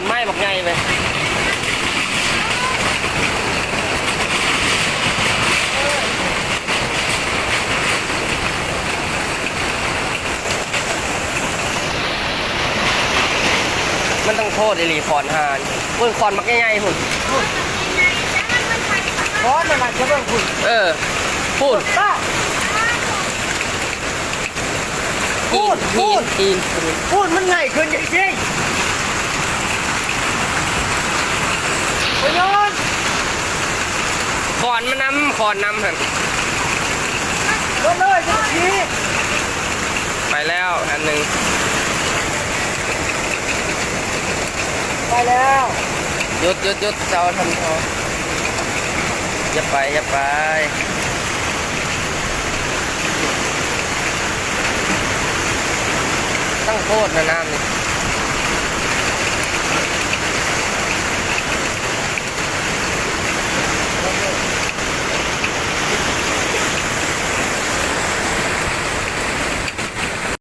ໄມ້ບັກໃຫຍ່ເວີຍ. ມັນຕ້ອງໂຄດອີ່ຫຼີ ຂອນຫານ. ເບິ່ງຂອນບັກໃຫຍ່ໆພຸ້ນ. ຂອນມັນໜັກຈະເບິ່ງພຸ້ນ. ເອີ ພຸ້ນ. ພຸ້ນ ພຸ້ນ ພຸ້ນ ພຸ້ນ ມັນໃຫຍ່ຂຶ້ນຈັ່ງຊີ້. ບໍ່ຍ້ອນ ຂອນມັນນຳ ຂອນນຳຫັ້ນ. ລົງເລີຍ ໄປແລ້ວອັນໜຶ່ງ. ໄປແລ້ວ. ຢຸດ ຢຸດ ຢຸດ ເຈົ້າທຳ ຢ່າໄປ ຢ່າໄປ. ຕັ້ງໂພດນະນ້ຳນີ້.